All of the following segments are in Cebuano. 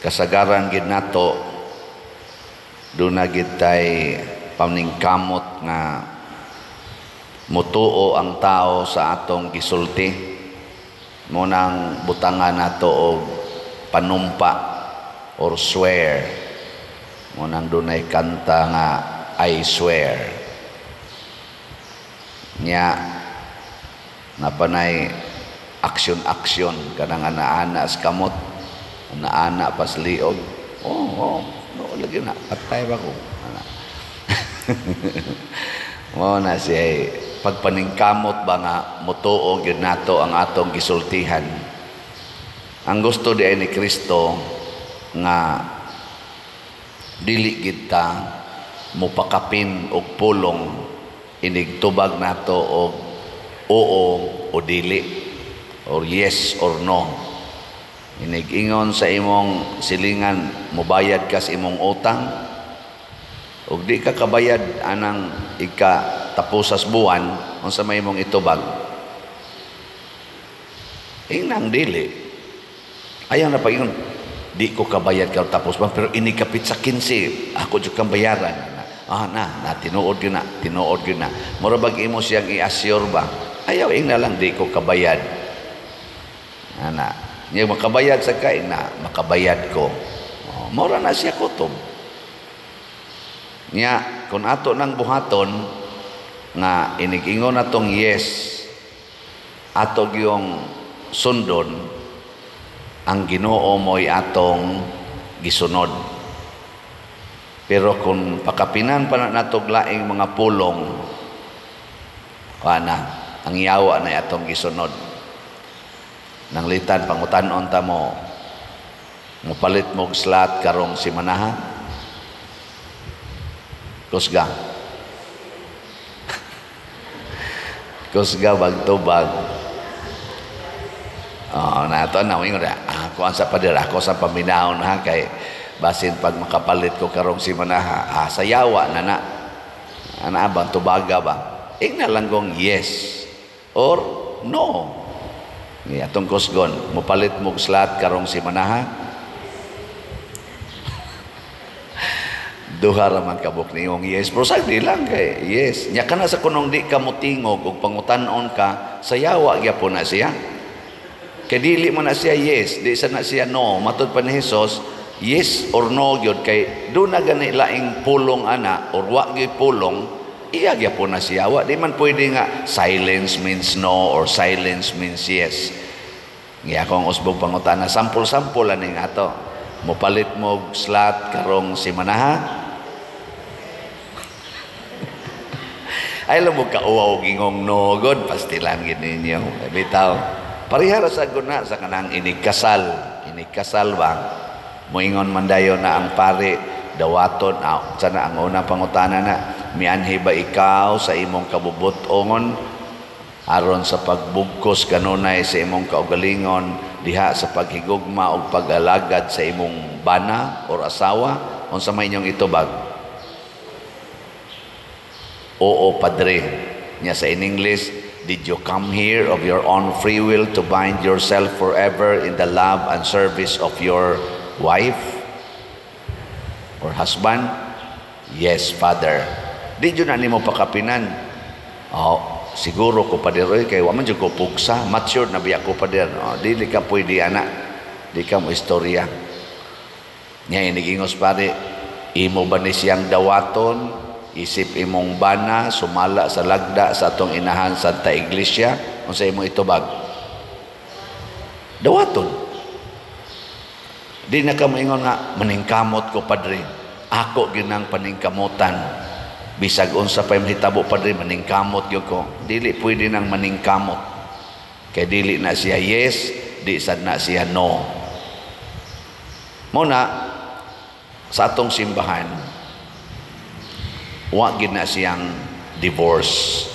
Kasagaran gid nato duna gid tay paningkamot nga mutuo ang tao sa atong gisulti. Mo nang butangan nato og panumpa or swear. Mo nang dunay kanta nga "I Swear". Nya napanay aksyon-aksyon kanang ana-ana sa kamot, ana-ana pas liog. Oh, no, lagi na patay ba ko ana. Mo na siya pagpaningkamot ba nga mutuo gyud nato ang atong gisultihan. Ang gusto di ay ni Kristo nga dili gid ta mopakapin og pulong inig tubag nato og oo o dili or yes or no. Inig ingon sa imong silingan, mobayad ka sa imong utang, ug di ka kabayad anang ika taposas buwan, unsa may imong itubag? Ingnang dili. Ayaw na pag-ingon, "Di ko kabayad ka tapos ba, pero ini kapit sa 15, ako jud kang bayaran." Ah, na, na tinuod gyud na, tinuod gyud na. Mura bag imo siyang i-assure ba? Ayaw, ingna lang, "Di ko kabayad." Ana, nya makabayad sa kay na, "Makabayad ko." Oh, mura na siya kutob. Nya, kung ato nang buhaton, nga inigingon natong yes, ato gyung sundon, ang Ginoo mo'y atong gisunod. Pero kung pakapinan pa na natog laing mga pulong, ana, ang yawa na atong gisunod. Nanglitan, pangutan-on ta mo, mopalit mo og slot karong simanaha? Kusga. Kusga bagtubag. Oh, na to na ingon ako ang sa pader, ako sa paminahon ha, kay basin pag makapalit ko karong simanaha, ah, sa yawa na na. Ana bang tubaga ba? Ingna lang kong yes or no. Ni atong kusgon, mopalit mo og slot karong simanaha? Duha ra man kabuk niyong yes. Pero sa di lang kay yes. Nya kana sa kunong di ka motingog og pangutan-on ka, sa yawa gyapon na siya. Kay dili man na siya yes, di sa na siya no. Matud pa ni Jesus, yes or no gyud, kay do na gani laing pulong ana or wa gyud pulong, iya gyapon na siya. Wa di man pwede nga silence means no or silence means yes. Ngiya akong usbog pangutana, sampol-sampol aning ato. Mopalit mo og slot karong simanaha? Ay lang mo kauwaw gingong no god, pastilan gid ninyo. Bitaw. Pareha ra sa guna sa kanang inigkasal. Inigkasal ba? Moingon man dayon na ang pare, dawaton, ah, sana ang unang pangutana na, mianhi ba ikaw sa imong kabubutongon aron sa pagbugkos kanunay sa imong kaugalingon diha sa paghigugma og pag-alagad sa imong bana or asawa? Unsa may inyong itubag? "Oo, padre." Nya sa in English, "Did you come here of your own free will to bind yourself forever in the love and service of your wife or husband?" "Yes, Father." Di jud na nimo pakapinan. "Oh, siguro ko, pader, oy, kay wa man jud ko pugsa, mature na biya ko, pader." Oh, dili ka pwede ana. Di ka mo istorya. Nya inigingos pare, imo ba ni siyang dawaton isip imong bana sumala sa lagda sa atong inahan Santa Iglesia? Unsa imong itubag? Dawaton. Di na ka moingon nga, "Maningkamot ko, padre. Ako ginang paningkamutan. Bisag unsa pa mahitabo, padre, maningkamot gyud ko." Dili pwede nang maningkamot. Kay dili na siya yes, di sad na siya no. Mo na sa atong simbahan, wa gid na siyang divorce.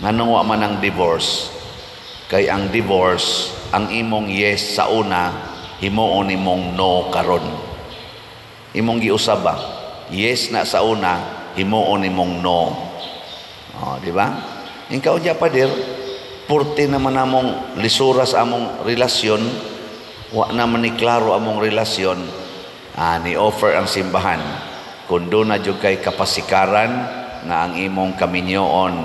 Nganong wa man ang divorce? Kay ang divorce, ang imong yes sa una, himuon nimong no karon. Imong giusab ba? Yes na sa una, himuon nimong no. Oh, di ba? Ikaw diya, pader, purti naman among lisura sa among relasyon, Wa naman ni klaro among relasyon, ni offer ang simbahan. Kung duna jud kay kapasikaran nga ang imong kaminyoon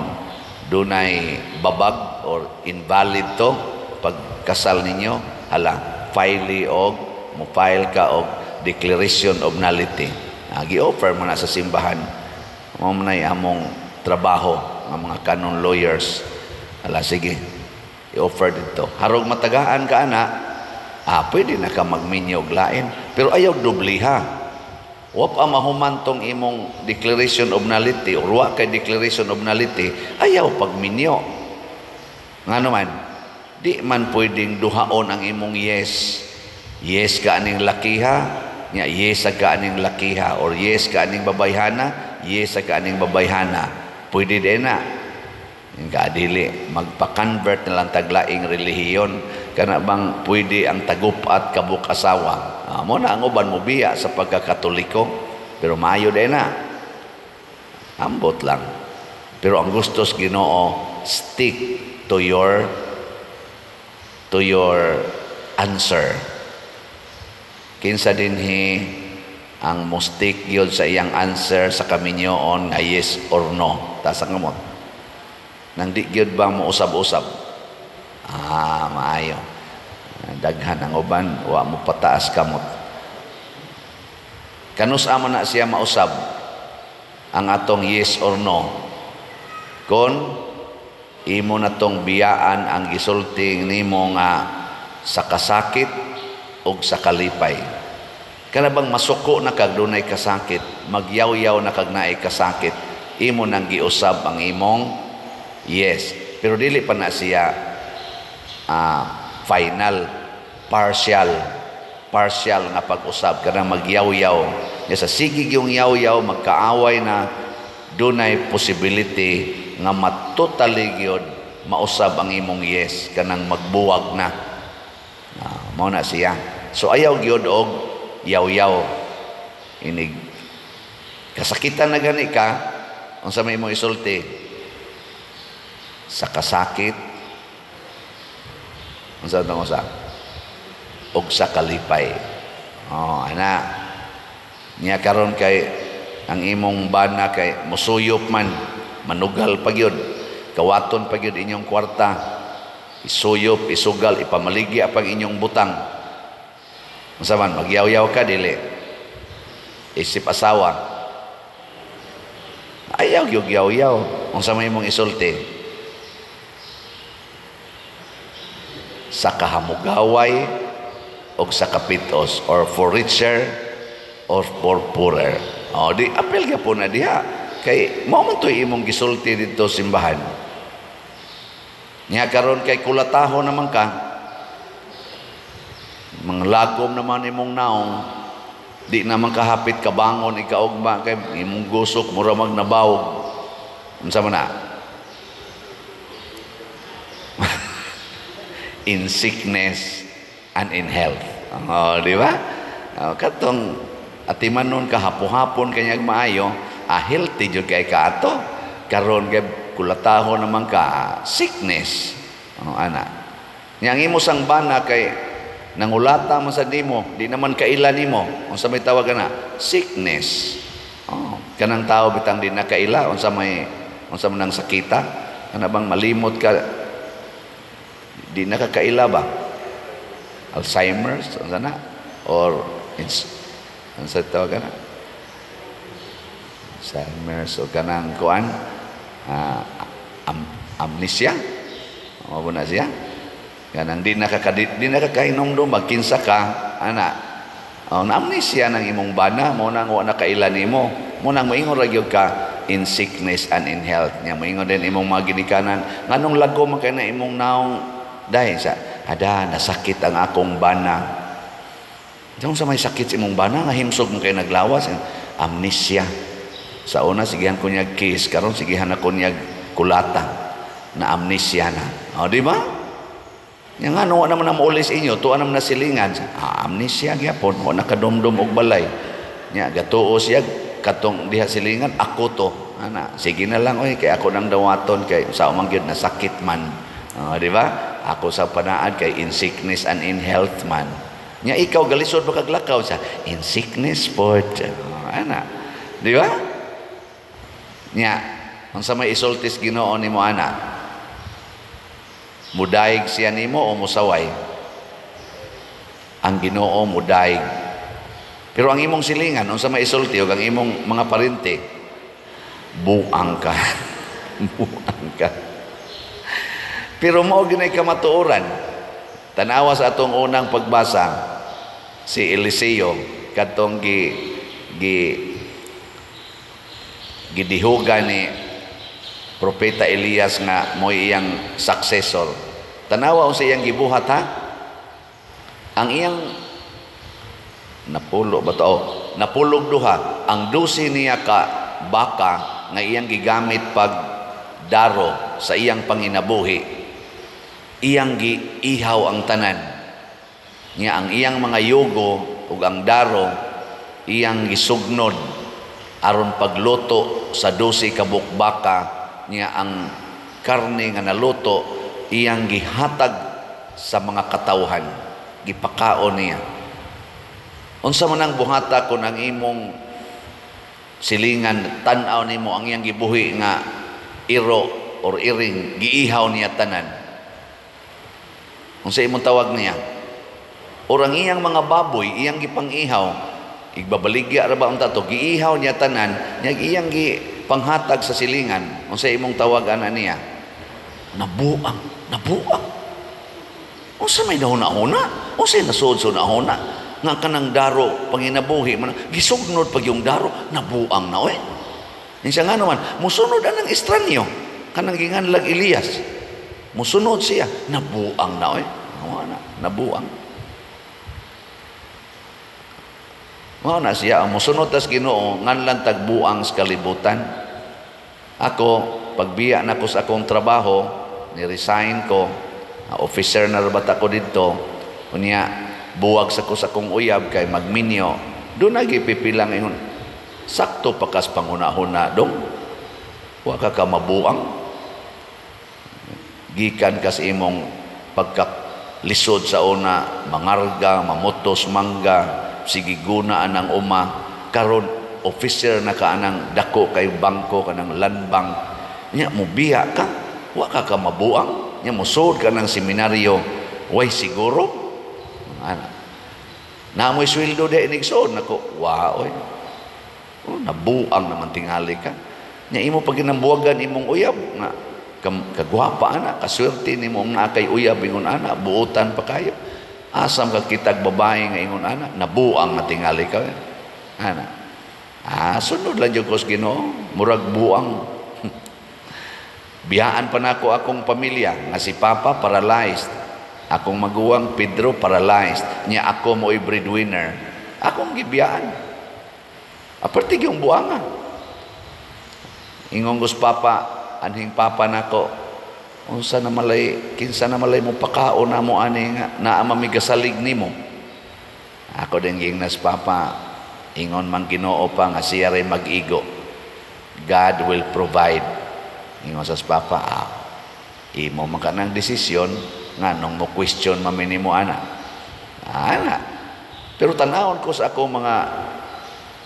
dunay babag or invalid to pagkasal ninyo, hala, file og mo file ka og declaration of nullity. Gi-offer mo na sa simbahan. Mao man nay among trabaho nga mga canon lawyers. Hala, sige, i-offer dito. Harog matagaan ka ana, pwede na ka magminyo og lain. Pero ayaw dobliha. Wa pa mahuman tong imong declaration of nullity or wa kay declaration of nullity, ayaw pagminyo. Ngano man, di man pwedeng duhaon ang imong yes. Yes ka aning lakiha, nya yes ka aning lakiha, or yes ka aning babayhana, yes ka aning babayhana. Pwede din na. Kadili magpa-convert na lang taglaing relihiyon, kana bang pwede ang tagup-at kabuk asawa. Mo na ang uban mo biya sa pagkakatoliko, pero maayo din na. Ambot lang. Pero ang gustos Ginoo, stick to your answer. Kinsa dinhi ang mo stick gyud sa iyang answer sa kaminyoon nga yes or no? Taas ang kamot. Nang di gyud ba mo usab-usab? Maayo. Daghan ang uban, wa mo pataas kamot. Kanus man na siya mausab ang atong yes or no? Kon imo na tong biyaan ang gisulti nimo nga sa kasakit o sa kalipay. Kana bang masuko na kag dunay kasakit, magyawyaw na kag naay kasakit, imo nang giusab ang imong yes. Pero dili pa na siya final, partial, partial nga pag-usab, kanang magyawyaw. Ya sa sige yung yaw-yaw, magkaaway na, dunay possibility nga matotally gyud mausab ang imong yes, kanang magbuwag na. Mao na siya. So ayaw gyud og yaw-yaw. Inig kasakitan na gani ka, unsa may imong isulti? Sa kasakit, unsa tong usa? Og sa kalipay. Oh, ana. Nya karon kay ang imong bana kay musuyop man, manugal pa gyud, kawaton pa gyud inyong kwarta, isuyop, isugal, ipamaligya pang inyong butang. Unsa man, magyaw-yaw ka dili? Isip asawa. Ayaw gyud yaw-yaw. Unsa may imong isulti? Sa kahamugaway o sa kapitos, or for richer or for poorer. O, di apel gyapon na diha. Kay mao man to'y imong gisulti didto simbahan. Nya karon kay kulataho naman ka, manglagom naman imong naong, di naman kahapit kabangon ikaugma kay imong gusok mura magnabawog. Unsa man na? In sickness and in health. Oh, di ba? Oh, katong atiman nun kahapo-hapon kanyag maayo, healthy jud kay kaato. Karon kay kulataho naman ka, sickness. Oh, ana. Nya ang imo sang bana kay nangulata man sa nimo, di naman kaila nimo. Unsa may tawag ana? Sickness. Oh, kanang tao bitang di na kaila, unsa may unsa man ang sakita? Kana bang malimot ka, di na kakaila ba? Alzheimer's, unsa na? Or unsa tawag ana? Alzheimer's o kanang kuan, amnesia. Mao na siya. Kanang di nakakainom magkinsa ka, ana. Oh, na amnesia nang imong bana, mo nang wa na kaila nimo. Mo nang moingon ra gyud ka in sickness and in health. Nya moingon din imong mga ginikanan, nganong lago man kay na imong naong dahil sa ada nasakit ang akong bana. Diyan sa may sakit sa imong bana nga himsog mo kay naglawas, amnesia. Sa una sigihan ko niya kiss, karon sigihan ako niya kulata na amnesia na. O, di ba? Nya nga wa naman na maulis inyo, tuwa naman na silingan. Amnesia gyapon, wa nakadumdum og balay. Nya gatuo siya katong diha silingan, ako to. Ana, sige na lang oy kay ako nang dawaton kay sa man gyud nasakit man. O, di ba? Ako sa panaad kay in sickness and in health man. Nya ikaw galisod pa kag lakaw sa in sickness pod. Ana. Di ba? Nya unsa may isultis Ginoo nimo ana? Mudaig siya nimo o musaway? Ang Ginoo mudaig. Pero ang imong silingan, unsa may isulti og ang imong mga parente? Buang ka. Buang ka. Pero mao ginay kamatuoran. Tanawa sa atong unang pagbasa, si Eliseo katong gi gi gidihugan ni Propeta Elias nga mo'y iyang successor. Tanawa unsa iyang gibuhat, ha? Ang iyang napulo ba to? Oh, napulog duha. Ang 12 niya ka baka nga iyang gigamit pag daro sa iyang panginabuhi, iyang giihaw ang tanan. Nya ang iyang mga yugo ug ang daro iyang gisugnod aron pagluto sa 12 ka baka. Niya ang karne nga naluto, iyang gihatag sa mga katawhan, gipakaon niya. Unsa man ang buhata kung ang imong silingan, tan-aw nimo ang iyang gibuhi nga iro or iring, giihaw niya tanan? Unsa imong tawag niya? Or ang iyang mga baboy, iyang gipang-ihaw, igbabaligya ra ba unta to, giihaw niya tanan, nya iyang gipanghatag sa silingan, unsa imong tawag ana niya? Nabuang, nabuang. Unsa may nahuna-huna? Unsa nasuod sa huna? Nga kanang daro panginabuhi man gisugnod pag yung daro, nabuang na oy. Insa nga naman musunod anang estranyo kanang ginganlag Elias. Musunod siya, nabuang na oy. Wala, nabuang. Mao na siya ang musunod tas Ginoo nganlan tagbuang sa kalibutan. Ako pagbiya nako sa akong trabaho, ni-resign ko, officer na ra bata ko didto. Unya buwag sa ko sa akong uyab kay magminyo. Doon nagipipilang ingon. Sakto pa kas panghuna-huna dong. Wa ka ka mabuang. Gikan kas imong pagkalisod sa una, mangarga, mamutos mangga, sige guna anang uma. Karon officer na ka anang dako kay bangko kanang land bank. Nya mobiya ka, wa ka ka mabuang. Nya mosud ka ng seminaryo, way siguro. Ana. Naamoy sweldo di inigsoon nako, wa oy. Oh, nabuang naman tingali ka. Nya imo pag ginambuwagan imong uyab nga kagwapa ana, kaswerte nimo nga kay uyab ingon ana, buotan pa kayo. Asam ka kitag babae nga ingon ana, nabuang na tingali ka. Ana. Ah, sunod lang jud ko sa Ginoo, murag buang. Biyaan pa nako akong pamilya nga si Papa paralyzed. Akong maguwang Pedro paralyzed. Nya ako mo'y breadwinner. Akong gibiyaan. Aparte yung buanga. Ingon gus Papa, anhing Papa nako, unsa na malay, kinsa na malay mo pakaon na mo ani nga naa mamigasalig nimo. Ako din gingnas Papa, ingon man Ginoo pa nga siya ray mag-igo. God will provide. Ingon sa Papa, imo man ka ng desisyon nganong mo question mamini mo ana. Ana. Pero tanawon ko sa ako mga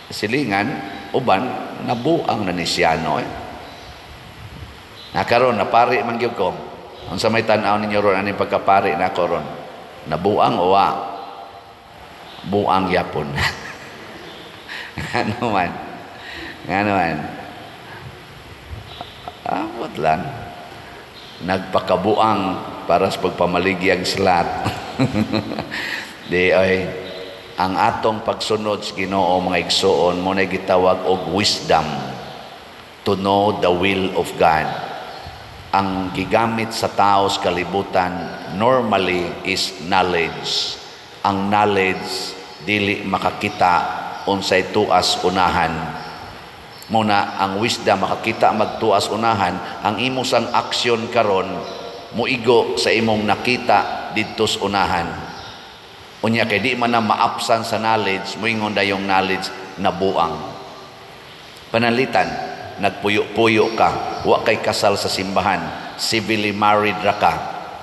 silingan uban nabuang na ni siyano eh. Nakaron napari man gyud ko. Unsa may tan-aw ninyo ron aning pagkapari nako ron? Nabuang o wa? Buang yapon. Ano man? Ngano man? Abot lang. Nagpakabuang para sa pagpamaligyag slat. Di ay ang atong pagsunod sa Ginoo, mga igsoon, mo na gitawag og wisdom to know the will of God. Ang gigamit sa tao sa kalibutan normally is knowledge. Ang knowledge dili makakita unsay tuas unahan. Muna ang wisdom makakita magtuas unahan. Ang imo sang aksyon karon muigo sa imong nakita didto sa unahan. Unya kay di man na maapsan sa knowledge, moingon dayong knowledge nabuang. Panalitan, nagpuyo-puyo ka, wa kay kasal sa simbahan, civilly married ra ka.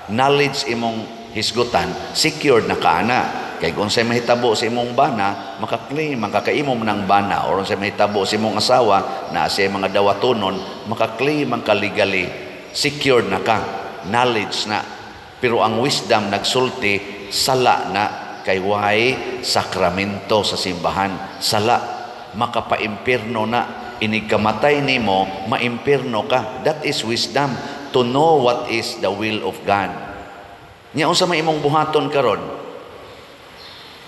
Knowledge imong hisgutan, secured na ka ana. Kay kung unsay mahitabo sa imong bana, maka-claim man ka kay imo man ang bana, or unsay mahitabo sa imong asawa na siya mga dawatonon, maka-claim man ka legally, secured na ka, knowledge na. Pero ang wisdom nagsulti, sala na kay way sakramento sa simbahan, sala, makapaimpierno na. Inig kamatay nimo, maimpierno ka. That is wisdom, to know what is the will of God. Nya unsa may imong buhaton karon?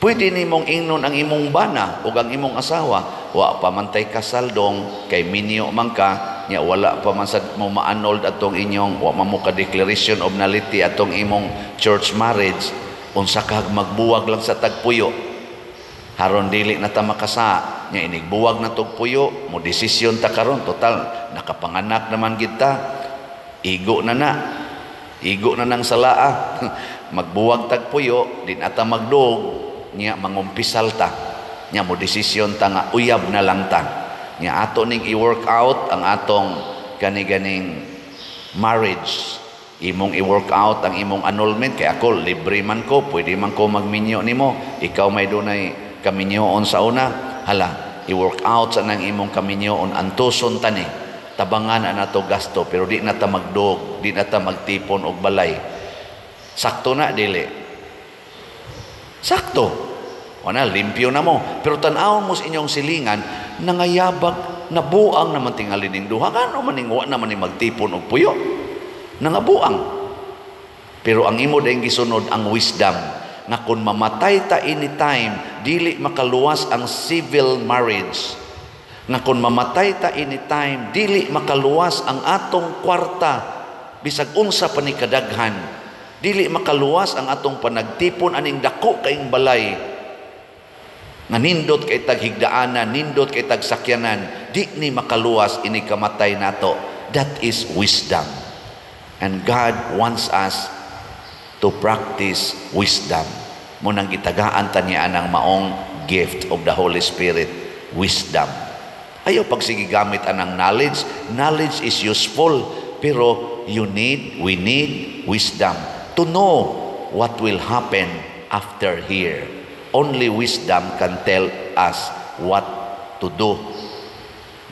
Pwede nimong ingnon ang imong bana o ang imong asawa, "Wa pa man tay kasal dong, kay minyo man ka, nya wala pa man sad mo ma-annulled atong inyong, wa man mo ka declaration of nullity atong imong church marriage. Unsa ka magbuwag lang sa tagpuyo haron dili na ta makasa? Nya inigbuwag na tog puyo, mo desisyon ta karon, total nakapanganak naman gid ta, igo na na, igo na nang salaa. Magbuwag tag puyo, di na ta magdog, nya mangumpisal ta. Nya mo desisyon ta nga uyab na lang ta. Nya ato ning i-work out ang atong kani-ganing marriage. Imong i-work out ang imong annulment kay ako libre man ko, pwede man ko magminyo nimo. Ikaw may dunay kaminyoon sa una. Hala, i-work out sa nang imong kaminyoon, antuson ta ni. Tabangan na nato gasto, pero di na ta magdog, di na ta magtipon og balay." Sakto na, dili? Sakto. Wala, limpyo na mo. Pero tan-awon mo sa inyong silingan, nangayabag, nabuang naman tingali ning duha. Ngano man ning wa naman ni magtipon og puyo? Nangabuang. Pero ang imo dayong gisunod ang wisdom nga kung mamatay ta anytime, dili makaluwas ang civil marriage. Nga kung mamatay ta anytime, dili makaluwas ang atong kwarta, bisag unsa pa ni kadaghan. Dili makaluwas ang atong panagtipon aning dako kaing balay nga nindot kay tag higdaanan, nindot kay tag sakyanan, di ni makaluwas ini kamatay nato. That is wisdom. And God wants us to practice wisdom. Mao nang gitagaan ta niya ang maong gift of the Holy Spirit, wisdom. Ayaw pagsige gamit anang knowledge. Knowledge is useful, pero you need, we need wisdom to know what will happen after here. Only wisdom can tell us what to do.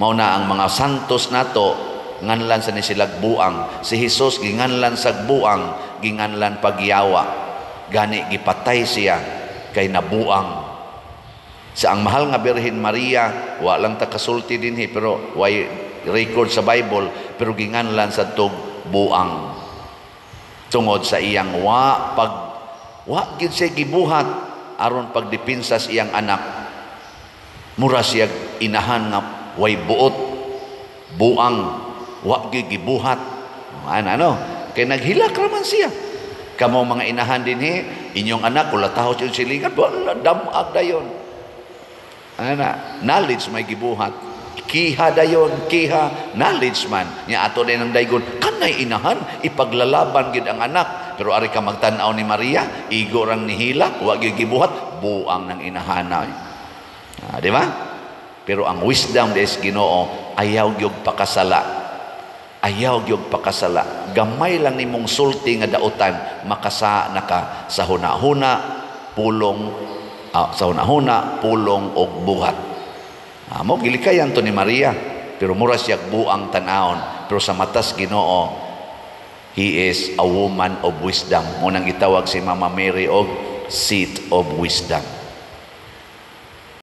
Mao na ang mga santos nato, nganlan sa ni silag buang. Si Jesus ginganlan sa buang, ginganlan pagyawa. Gani gipatay siya kay nabuang. Sa ang mahal nga Birhen Maria, wa lang ta kasulti dinhi, pero way record sa Bible, pero ginganlan sa tug buang. Tungod sa iyang wa pag wa gid siya gibuhat aron pagdepensa sa iyang anak. Mura siya inahan nga way buot, buang, wa gyud gibuhat. Ano, ano? Kay naghilak raman siya. Kamo mga inahan dinhi, inyong anak kula taho sa silingan, wala damag dayon. Ana, knowledge may gibuhat. Kiha dayon, kiha, knowledge man. Nya ato din ang daygon, kanay inahan, ipaglalaban gid ang anak. Pero ari ka magtan-aw ni Maria, igo rang nihilak, wa gyud gibuhat, buang ng inahana. Ah, di ba? Pero ang wisdom des Ginoo, ayaw gyud pakasala. Ayaw gyud pakasala. Gamay lang nimong sulti nga dautan, makasa na ka sa huna-huna, pulong, sa huna-huna, pulong og buhat. Mo gilikayan to ni Maria, pero mura siya buang tan-awon. Pero sa matas Ginoo, he is a woman of wisdom. Mao nang gitawag si Mama Mary og seat of wisdom.